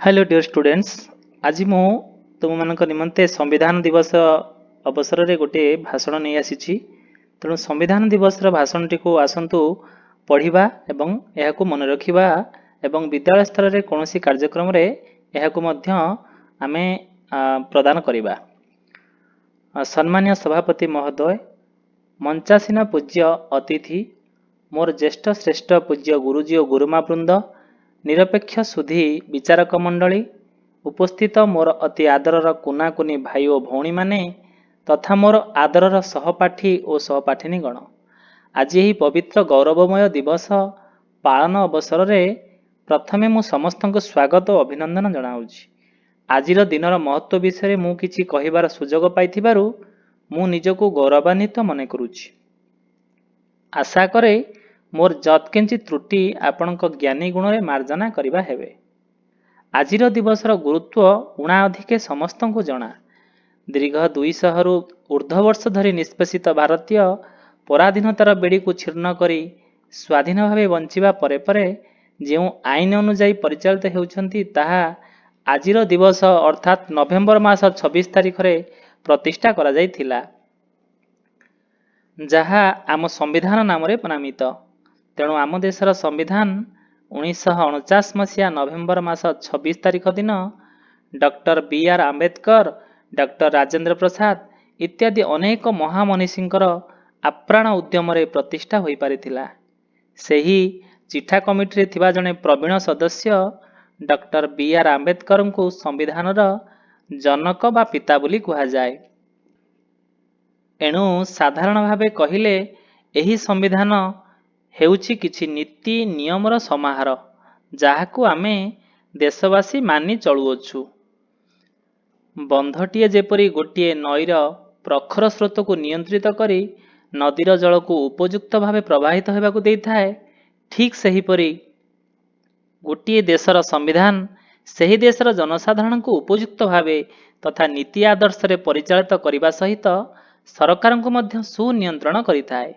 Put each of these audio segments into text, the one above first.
Hello deer students, ଆଜି ମୁଁ ତୁମମାନଙ୍କ ନିମନ୍ତେ ସମ୍ବିଧାନ ଦିବସ ଅବସରରେ ଗୋଟିଏ ଭାଷଣ ନେଇ ଆସିଛି। ତେଣୁ ସମ୍ବିଧାନ ଦିବସର ଭାଷଣଟିକୁ ଆସନ୍ତୁ ପଢ଼ିବା ଏବଂ ଏହାକୁ ମନେ ରଖିବା ଏବଂ ବିଦ୍ୟାଳୟ ସ୍ତରରେ କୌଣସି କାର୍ଯ୍ୟକ୍ରମରେ ଏହାକୁ ମଧ୍ୟ ଆମେ ପ୍ରଦାନ କରିବା। ସମ୍ମାନୀୟ ସଭାପତି ମହୋଦୟ, ମଞ୍ଚାସୀନ ପୂଜ୍ୟ ଅତିଥି, ମୋର ଜ୍ୟେଷ୍ଠ ଶ୍ରେଷ୍ଠ ପୂଜ୍ୟ ଗୁରୁଜୀ ଓ ଗୁରୁମା ବୃନ୍ଦ, ନିରପେକ୍ଷ ସୁଧୀ ବିଚାରକ ମଣ୍ଡଳୀ, ଉପସ୍ଥିତ ମୋର ଅତି ଆଦରର କୁନା କୁନି ଭାଇ ଓ ଭଉଣୀମାନେ ତଥା ମୋର ଆଦରର ସହପାଠୀ ଓ ସହପାଠିନୀଗଣ, ଆଜି ଏହି ପବିତ୍ର ଗୌରବମୟ ଦିବସ ପାଳନ ଅବସରରେ ପ୍ରଥମେ ମୁଁ ସମସ୍ତଙ୍କୁ ସ୍ୱାଗତ ଓ ଅଭିନନ୍ଦନ ଜଣାଉଛି। ଆଜିର ଦିନର ମହତ୍ତ୍ୱ ବିଷୟରେ ମୁଁ କିଛି କହିବାର ସୁଯୋଗ ପାଇଥିବାରୁ ମୁଁ ନିଜକୁ ଗୌରବାନ୍ୱିତ ମନେ କରୁଛି। ଆଶା କରେ ମୋର ଯତ୍କିଞ୍ଚିତ ତ୍ରୁଟି ଆପଣଙ୍କ ଜ୍ଞାନୀ ଗୁଣରେ ମାର୍ଜନା କରିବା ହେବେ। ଆଜିର ଦିବସର ଗୁରୁତ୍ୱ ଊଣା ଅଧିକେ ସମସ୍ତଙ୍କୁ ଜଣା। ଦୀର୍ଘ 200ରୁ ଉର୍ଦ୍ଧ୍ୱ ବର୍ଷ ଧରି ନିଷ୍ପେଷିତ ଭାରତୀୟ ପରାଧୀନତାର ବେଡ଼ିକୁ ଛିନ୍ନ କରି ସ୍ୱାଧୀନ ଭାବେ ବଞ୍ଚିବା ପରେ ପରେ ଯେଉଁ ଆଇନ ଅନୁଯାୟୀ ପରିଚାଳିତ ହେଉଛନ୍ତି, ତାହା ଆଜିର ଦିବସ ଅର୍ଥାତ୍ ନଭେମ୍ବର ମାସ 26 ତାରିଖରେ ପ୍ରତିଷ୍ଠା କରାଯାଇଥିଲା, ଯାହା ଆମ ସମ୍ବିଧାନ ନାମରେ ନାମିତ। ତେଣୁ ଆମ ଦେଶର ସମ୍ବିଧାନ 1949 ମସିହା ନଭେମ୍ବର ମାସ 26 ତାରିଖ ଦିନ ଡକ୍ଟର ବି ଆର୍ ଆମ୍ବେଦକର, ଡକ୍ଟର ରାଜେନ୍ଦ୍ର ପ୍ରସାଦ ଇତ୍ୟାଦି ଅନେକ ମହାମନୀଷୀଙ୍କର ଆପ୍ରାଣ ଉଦ୍ୟମରେ ପ୍ରତିଷ୍ଠା ହୋଇପାରିଥିଲା। ସେହି ଚିଠା କମିଟିରେ ଥିବା ଜଣେ ପ୍ରବୀଣ ସଦସ୍ୟ ଡକ୍ଟର ବି ଆର୍ ଆମ୍ବେଦକରଙ୍କୁ ସମ୍ବିଧାନର ଜନକ ବା ପିତା ବୋଲି କୁହାଯାଏ। ଏଣୁ ସାଧାରଣ ଭାବେ କହିଲେ ଏହି ସମ୍ବିଧାନ ହେଉଛି କିଛି ନୀତି ନିୟମର ସମାହାର, ଯାହାକୁ ଆମେ ଦେଶବାସୀ ମାନି ଚଳୁଅଛୁ। ବନ୍ଧଟିଏ ଯେପରି ଗୋଟିଏ ନଈର ପ୍ରଖର ସ୍ରୋତକୁ ନିୟନ୍ତ୍ରିତ କରି ନଦୀର ଜଳକୁ ଉପଯୁକ୍ତ ଭାବେ ପ୍ରବାହିତ ହେବାକୁ ଦେଇଥାଏ, ଠିକ୍ ସେହିପରି ଗୋଟିଏ ଦେଶର ସମ୍ବିଧାନ ସେହି ଦେଶର ଜନସାଧାରଣଙ୍କୁ ଉପଯୁକ୍ତ ଭାବେ ତଥା ନୀତି ଆଦର୍ଶରେ ପରିଚାଳିତ କରିବା ସହିତ ସରକାରଙ୍କୁ ମଧ୍ୟ ସୁନିୟନ୍ତ୍ରଣ କରିଥାଏ।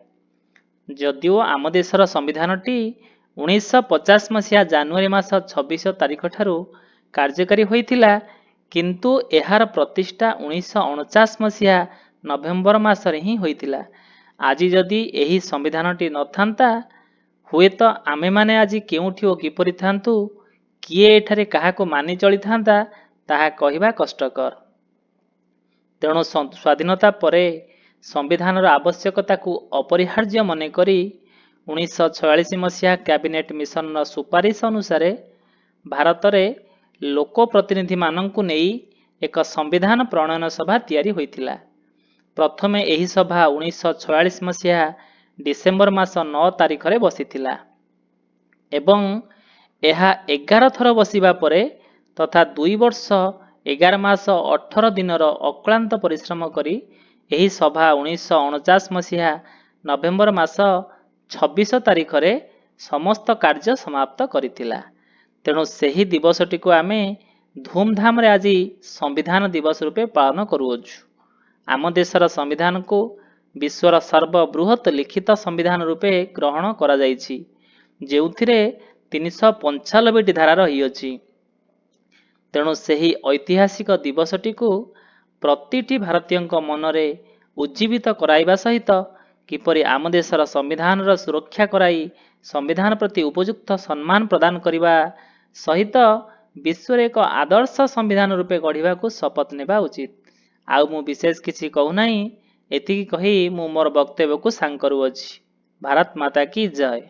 ଯଦିଓ ଆମ ଦେଶର ସମ୍ବିଧାନଟି 1950 ମସିହା ଜାନୁଆରୀ ମାସ 26 ତାରିଖଠାରୁ କାର୍ଯ୍ୟକାରୀ ହୋଇଥିଲା, କିନ୍ତୁ ଏହାର ପ୍ରତିଷ୍ଠା 1949 ମସିହା ନଭେମ୍ବର ମାସରେ ହିଁ ହୋଇଥିଲା। ଆଜି ଯଦି ଏହି ସମ୍ବିଧାନଟି ନଥାନ୍ତା, ହୁଏତ ଆମେମାନେ ଆଜି କେଉଁଠି ଓ କିପରି ଥାନ୍ତୁ, କିଏ ଏଠାରେ କାହାକୁ ମାନି ଚଳିଥାନ୍ତା, ତାହା କହିବା କଷ୍ଟକର। ତେଣୁ ସ୍ୱାଧୀନତା ପରେ ସମ୍ବିଧାନର ଆବଶ୍ୟକତାକୁ ଅପରିହାର୍ଯ୍ୟ ମନେକରି 1946 ମସିହା କ୍ୟାବିନେଟ୍ ମିଶନର ସୁପାରିଶ ଅନୁସାରେ ଭାରତରେ ଲୋକ ପ୍ରତିନିଧିମାନଙ୍କୁ ନେଇ ଏକ ସମ୍ବିଧାନ ପ୍ରଣୟନ ସଭା ତିଆରି ହୋଇଥିଲା। ପ୍ରଥମେ ଏହି ସଭା 1946 ମସିହା ଡିସେମ୍ବର ମାସ 9 ତାରିଖରେ ବସିଥିଲା ଏବଂ ଏହା 11 ଥର ବସିବା ପରେ ତଥା 2 ବର୍ଷ 11 ମାସ 18 ଦିନର ଅକ୍ଳାନ୍ତ ପରିଶ୍ରମ କରି ଏହି ସଭା 1949 ମସିହା ନଭେମ୍ବର ମାସ 26 ତାରିଖରେ ସମସ୍ତ କାର୍ଯ୍ୟ ସମାପ୍ତ କରିଥିଲା। ତେଣୁ ସେହି ଦିବସଟିକୁ ଆମେ ଧୁମଧାମରେ ଆଜି ସମ୍ବିଧାନ ଦିବସ ରୂପେ ପାଳନ କରୁଅଛୁ। ଆମ ଦେଶର ସମ୍ବିଧାନକୁ ବିଶ୍ୱର ସର୍ବବୃହତ୍ ଲିଖିତ ସମ୍ବିଧାନ ରୂପେ ଗ୍ରହଣ କରାଯାଇଛି, ଯେଉଁଥିରେ 395ଟି ଧାରା ରହିଅଛି। ତେଣୁ ସେହି ଐତିହାସିକ ଦିବସଟିକୁ ପ୍ରତିଟି ଭାରତୀୟଙ୍କ ମନରେ ଉଜ୍ଜୀବିତ କରାଇବା ସହିତ କିପରି ଆମ ଦେଶର ସମ୍ବିଧାନର ସୁରକ୍ଷା କରାଇ ସମ୍ବିଧାନ ପ୍ରତି ଉପଯୁକ୍ତ ସମ୍ମାନ ପ୍ରଦାନ କରିବା ସହିତ ବିଶ୍ୱରେ ଏକ ଆଦର୍ଶ ସମ୍ବିଧାନ ରୂପେ ଗଢ଼ିବାକୁ ଶପଥ ନେବା ଉଚିତ। ଆଉ ମୁଁ ବିଶେଷ କିଛି କହୁନାହିଁ। ଏତିକି କହି ମୁଁ ମୋର ବକ୍ତବ୍ୟକୁ ସାଙ୍ଗ କରୁଅଛି। ଭାରତ ମାତା କି ଜୟ।